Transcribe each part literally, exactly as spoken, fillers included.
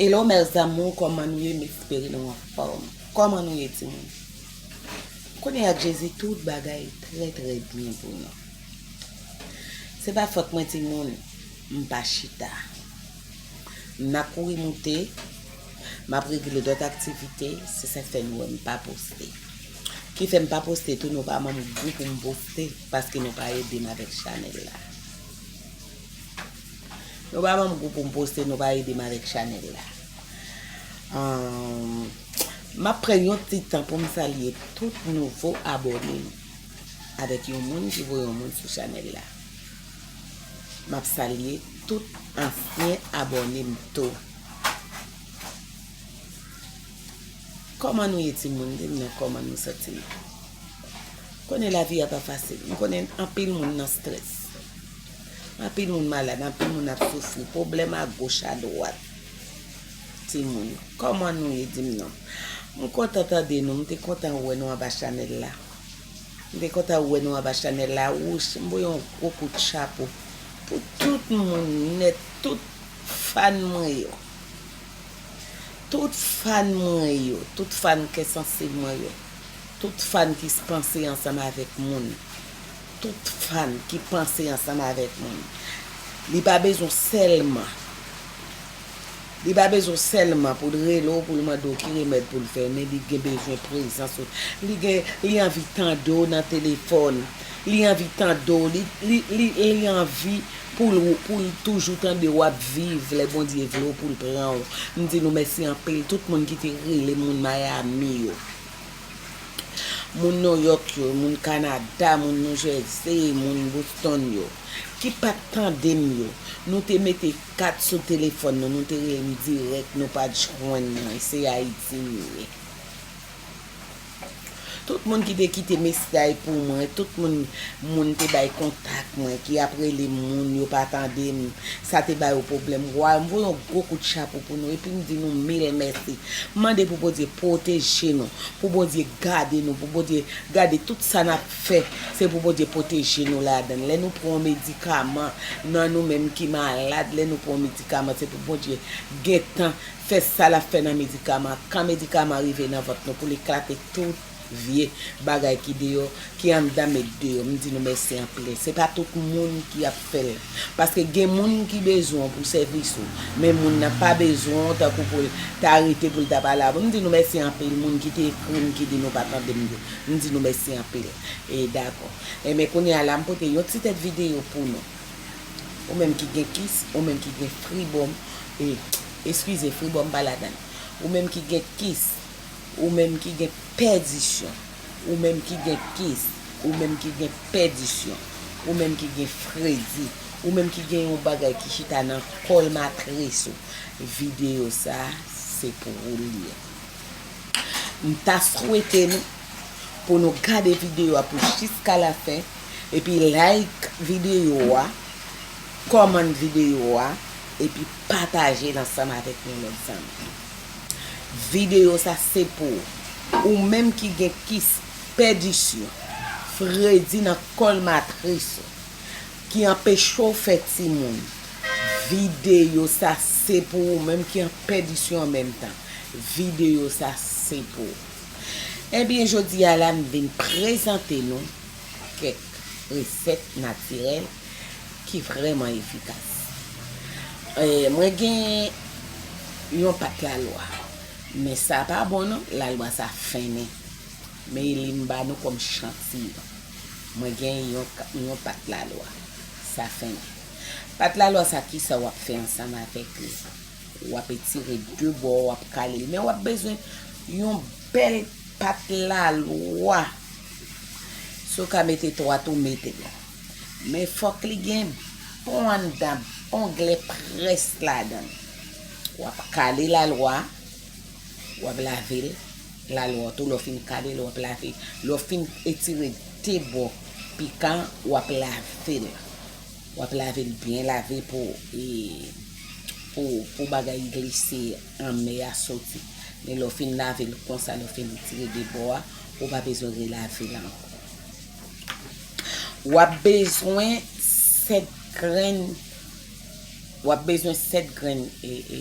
Hello mes amours, kòman nou ye? M espere nou anfòm. Kòman nou ye timoun? Kounye a ak Jezi tout bagay trè trè byen pou nou. Se pa fòt mwen timoun, m pa chita. M nan kouri moute, m ap regle dòt aktivite, se sa k fè nou wè m pa poste. Ki fè m pa poste tou, nou pa ban m gou pou m poste, paske nou pa ede m avèk chanèl la. Nou pa ban m gou pou m poste, nou pa ede m avèk chanèl la. Ahn, m ap pran yon ti tan pou m salye tout nouvo abòne m avèk yon moun ki voye yon moun sou chanèl la. M ap salye tout ansyen abòne m tou. Kòman nou ye timoun? Di m non, kòman nou santi nou? Konnen lavi a pa fasil. M konnen anpil moun nan strès. Anpil moun malad, anpil moun ap soufri. Pwoblèm agoch, adwat. Timoun, kòman nou ye? Di m non. M kontan tande nou. M te kontan wè nou anba chanèl la. M te kontan wè nou anba chanèl la. Wouch, m voye yon gwo kout chapo pou tout moun nèt, tout fan mwen yo. Tout fan mwen yo, tout fan kè sansib mwen yo, tout fan ki panse ansanm avèk moun, tout fan ki panse ansanm avèk moun. Li pa bezwen sèlman, li pa bezwen sèlman pou l rele w, pou l mande w ki remèd pou l fè, men li gen bezwen prezans ou. Li gen, li anvi tande w nan telefòn. Li anvi tande w, li, li, li, li anvi pou l, pou l toujou tande w ap viv, lè Bondye vle w pou l pran w. M di nou mèsi anpil, tout moun ki te rele, moun Miami yo, moun New York yo, moun Kanada, moun New Jersey, moun Boston yo, ki pa t tande m yo. Nou te mete kat sou telefòn nou, nou te rele m dirèk, nou pa t jwenn mwen, se Ayiti m ye. Tout moun ki te kite mesaj pou mwen, tout moun, moun te bay kontak mwen, ki ap rele moun, yo pa tande m, sa te ba yo pwoblèm. Wa, m voye yon gwo kout chapo pou nou, epi m di nou mil mèsi. M mande pou Bondye pwoteje nou, pou Bondye gade nou, pou Bondye gade tout sa n ap fè, se pou Bondye pwoteje nou ladan l. Lè nou pran yon medikaman, nan nou menm ki malad, lè nou pran yon medikaman, se pou Bondye gentan fè sa l ap fè nan medikaman an. Kan medikaman an rive nan vant nou, pou l eklate tout vye bagay ki deyò, ki anndan met deyò. M di nou mèsi anpil. Se pa tout moun ki ap fè l. Paske gen moun ki bezwen w pou sèvis ou. Men moun nan pa bezwen w tankou pou l ta rete pou l ta pale avè w. M di nou mèsi anpil moun ki te ekri m, ki di nou pa tande m yo. M di nou mèsi anpil. E dakò. Enben kounye a la, m pote yon ti tèt videyo pou nou. Ou menm ki gen kis, ou menm ki gen fribòm, e, eskize, fribòm pa ladan l. Ou menm ki gen kis, ou menm ki gen pèdisyon, ou menm ki gen kis, ou menm ki gen pèdisyon, ou menm ki gen fredi, ou menm ki gen yon bagay ki chita nan kòl matris ou, videyo sa a, se pou ou l ye. M ta swete nou pou nou gade videyo a pou jiska lafen, epi like videyo a, kòmante videyo a, epi pataje l ansanm avèk yon lòt zanmi. Videyo sa se pou ou, ou menm ki gen kis, pèdisyon, fredi nan kòl matris ou, ki anpeche w fè timoun. Videyo sa se pou ou menm ki an pèdisyon an menm tan. Videyo sa se pou ou. Ebyen, jodi a la, m vin prezante nou kèk resèt natirèl ki vrèman efikas. E, mwen gen yon pat lalwa, men sa pa bon non, lalwa sa fennen. Men li m ba nou kòm chantiyon. Mwen gen yon, yon pat lalwa, sa fennen. Pat lalwa sa, kisa w ap fè ansanm avèk li? W ap etire de bò, w ap kale l. Men w ap bezwen yon bèl pat lalwa. Si w ka mete twat ou mete l. Men fòk li gen bon anndan, bon glè près ladan l. W ap kale lalwa, w ap lave l. Lalwa w tou, lè w fin kale l, w ap lave. Lè w fin etire de bò pikan, w ap lave l. W ap lave l byen lave pou, e, pou, pou bagay glise anmè a soti. Men lè w fin lave l konsa, lè w fin retire de bò a, ou pa bezwen relave l ankò. W ap bezwen sèt grenn, w ap bezwen sèt grenn, e, e,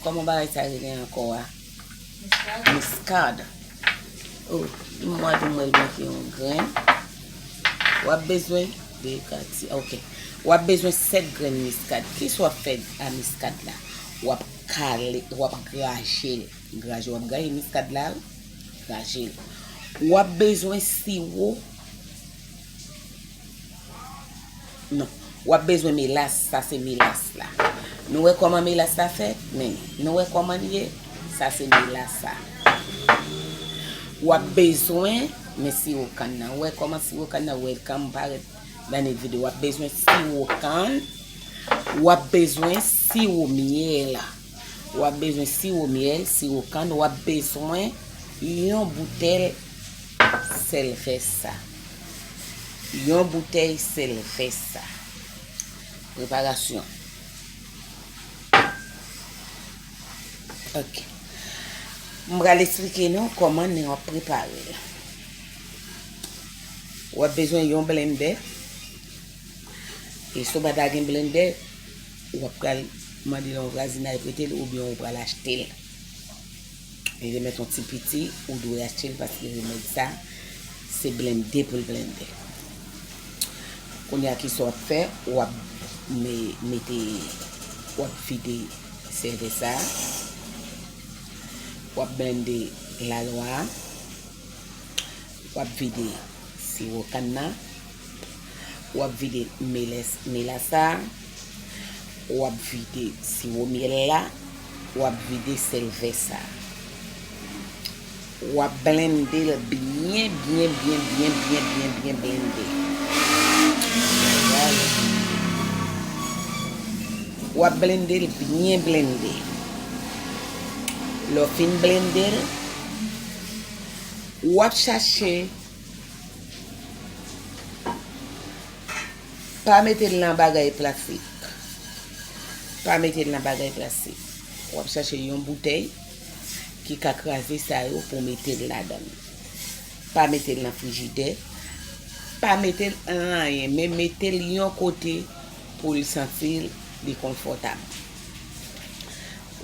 Kòman bagay sa rele ankò a? Miskad. Oh, mwa di mwen manke yon grenn. W ap bezwen de kati, ok. W ap bezwen sèt grenn miskad. Kisa w ap fè a miskad la? W ap kale, w ap graje l. Graje, w ap graje miskad la, wi. Graje l. W ap bezwen siwo. Non. W ap bezwen melas, sa se melas la. Nou wè kòman melas la fèt? Men, nou wè kòman l ye? Sa se melas sa. W ap bezwen, men siwo kann nan. Ou wè kòman siwo kann nan, welcome, parèt nan videyo. W ap bezwen siwo kann. W ap bezwen siwo myèl. W ap bezwen siwo myèl, siwo kann. W ap bezwen yon boutèy sèlvèsa. Yon boutèy sèlvèsa. Preparasyon. Ok. M pral eksplike nou kòman nou ap prepare l. W ap bezwen yon blendè. E si w pa ta gen blendè, w ap pral mande nan yon vwazinay prete l oubyen ou pral achte l. Li remèt yon ti piti, ou dwe achte l paske remèd sa, se blende pou l blende. Kounye a, kisa w ap fè? W ap me-, mete, w ap vide sèlvèsa, w ap blende lalwa, w ap vide siwo kann nan, w ap vide melès, melasa, w ap vide siwo myèl la, w ap vide sèlvèsa. W ap blende l byen, byen, byen blende. W ap blende l byen blende. Lè w fin blende l, w ap chache Pa mete l nan bagay plastik. Pa mete l nan bagay plastik. W ap chache yon boutèy ki ka kraze sa yo pou w mete l ladan l. Pa mete l nan frijidè. Pa mete l anyen, men mete l yon kote pou l santi l, li konfòtab.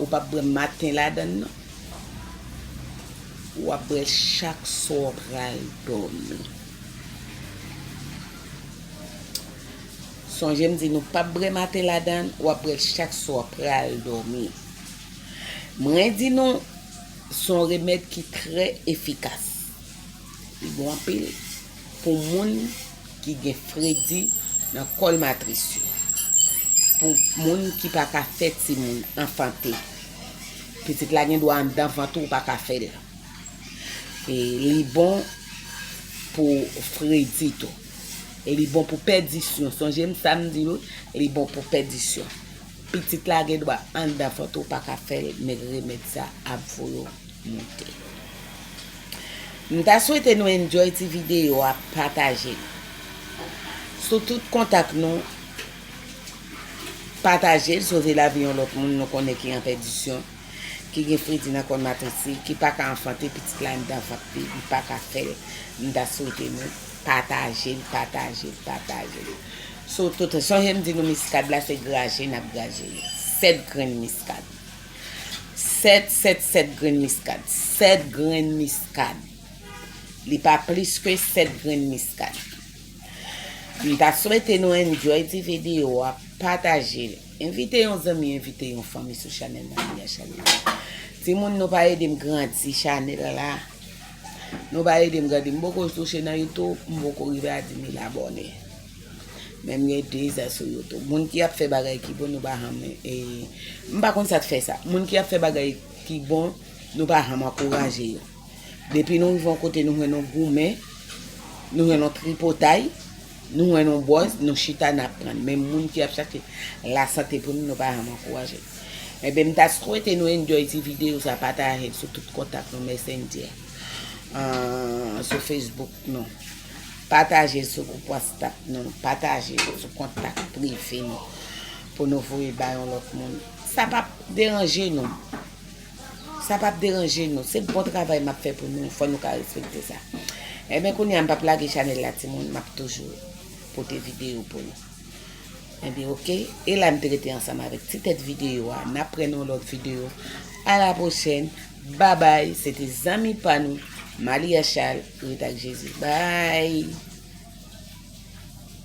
Ou p ap bwè maten ladan l non. W ap bwè l chak swa w pral dòmi. Sonje m di nou p ap bwè maten ladan l, w ap bwè l chak swa w pral dòmi. Mwen di nou, se yon remèd ki trè efikas. Li bon anpil pou moun ki gen fredi nan kòl matris yo. Pou moun ki pa ka fè timoun, anfante. Pitit la gen dwa anndan vant ou, ou pa ka fè l. E li bon pou fredi tou. E li bon pou pèdisyon. Sonje m sa m di yo, li bon pou pèdisyon. Pitit la gen dwa anndan vant ou pa ka fè l, men remèd sa ap voye w moute. M ta swete nou enjoy ti videyo a, pataje l. Sou tout kontak nou, pataje l, sove lavi yon lòt moun nou konnen ki an pèdisyon, ki gen fredi nan kòl matris li, ki pa ka anfante pitit la anndan vant li, li pa ka fè l. M ta swete nou pataje l, pataje l, pataje l. Sou tout, sonje m di nou miskad la se graje n ap graje l. Sèt grenn miskad. Sèt, sèt, sèt grenn miskad. Sèt grenn miskad. Li pa plis ke sèt grenn miskad. M ta swete nou enjoy ti videyo a, pataje l. Envite yon zanmi, envite yon fanmi sou chanèl Maria Chanel. Timoun, nou pa ede m grandi chanèl la. Nou pa ede m grandi. M poko touche nan YouTube, m poko rive a di mil abòne. Men m gen de zan sou YouTube. Moun ki ap fè bagay ki bon, nou pa janm, e, m pa konn sa k fè sa. Moun ki ap fè bagay ki bon, nou pa janm ankouraje yo. Depi nou rive yon kote, nou jwenn yon goumen, nou jwenn yon tripotay, nou jwenn yon bòz, nou chita, n ap pran. Men moun ki ap chache lasante pou nou, nou pa janm ankouraje. Enben, m ta swete nou enjoy ti videyo sa, pataje l sou tout kontak nou, Messenger, ah, sou Facebook nou. Pataje l sou gwoup WhatsApp nou, pataje l sou kontak prive nou, pou nou voye bay yon lòt moun. Sa p ap deranje nou. Sa p ap deranje nou. Se bon travay m ap fè pou nou, fò nou ka respekte sa. Enben, kounye a, m p ap lage chanèl la, timoun, m ap toujou pote videyo pou nou. Ebyen, oke. E la m te rete ansanm avèk ti tèt videyo a. N ap pran yon lòt videyo. A la pwochèn. Babay. Se te zanmi pa nou, Malia Charles. Ret ak Jezi. Bay.